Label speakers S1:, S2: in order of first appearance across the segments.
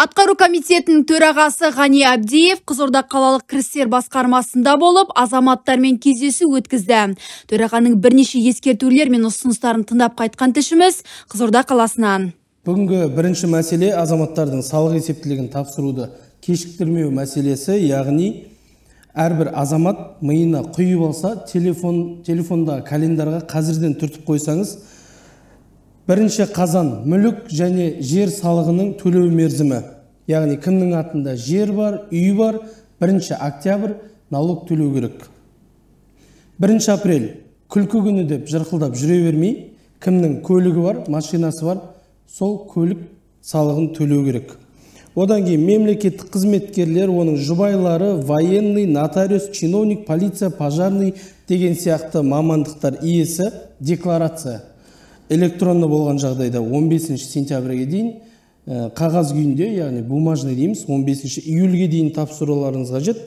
S1: Атқару комитетінің төрағасы Ғани Әбдиев Қызылорда қалалық кірістер басқармасында болып, азаматтармен кездесу өткізді. Төрағаның бірнеше ескертулер мен ұсыныстарын тыңдап қайтқан тілшіміз Қызылорда қаласынан.
S2: Бүгінгі бірінші мәселе азаматтардың салық есептілігін тапсыруды кешіктірмеу мәселесі, яғни әрбір азамат миына құйып алса, телефонда календарға қазірден түртіп қойсаңыз, 1 қазан мүлік және жер салығының төлеу мерзімі, яғни кімнің атында жер бар, үй бар, 1 октябрь налог төлеу керек. 1 апрель күлкі күні деп жырқылдап жүре бермей, кімнің көлігі бар, машинасы бар, сол көлік салығын төлеу керек. Одан кейін мемлекеттік қызметкерлер, оның жұбайлары, военный, нотариус, чиновник, полиция, пожарный деген сияқты мамандықтар иесі декларация электронды болған жағдайда 15 сентябрьге дейін, қағаз күйінде, яғни бумажный дейміз, 15 июльге дейін тапсыруларыңыз қажет.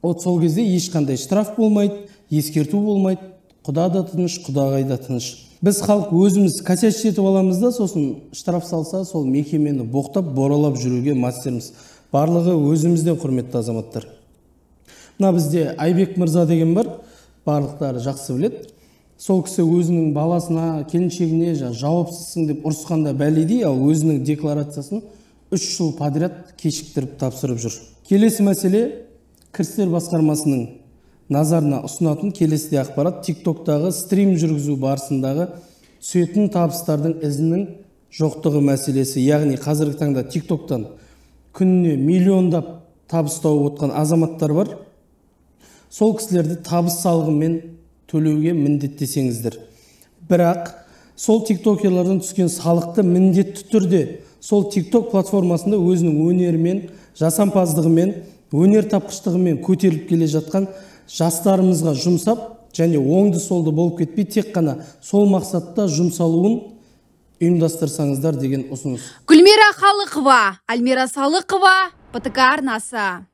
S2: От сол кезде ешқандай штраф болмайды, ескерту болмайды, құда да тыныш, құдағай да тыныш. Біз халық өзіміз косячить етіп аламыз да, сосын штраф салса, сол мекемені боқтап, боралап жүруге мастерміз. Барлығы өзімізден, құрметті азаматтар. Мына бізде Айбек мырза деген бар, барлықтары жақсы біледі. Сол кісі өзінің баласына, келіншегіне жауапсызсың деп ұрысқанда бәледей, ал өзінің декларациясын 3 жыл подряд кешіктіріп тапсырып жүр. Келесі мәселе кірістер басқармасының назарына ұсынатын келесідей ақпарат: TikTok-тағы стрим жүргізу барысындағы түсетін табыстардың ізінің жоқтығы мәселесі. Яғни қазіргі таңда TikTok-тан күніне миллиондап табыс тауып отқан азаматтар бар. Сол кісілерді табыс салығымен төлеуге міндеттесеңіздер. Бірақ сол тиктокерлерден түскен салықты міндетті түрде сол TikTok платформасында өзінің өнерімен, жасампаздығымен, өнер тапқыштығымен көтеріліп келе жатқан жастарымызға жұмсап және оңды-солды болып кетпей, тек қана сол мақсатта жұмсалуын ұйымдастырсаңыздар деген ұсыныс.
S1: Гүлмира Халықова, Альмира Салықова, ПТК арнасы.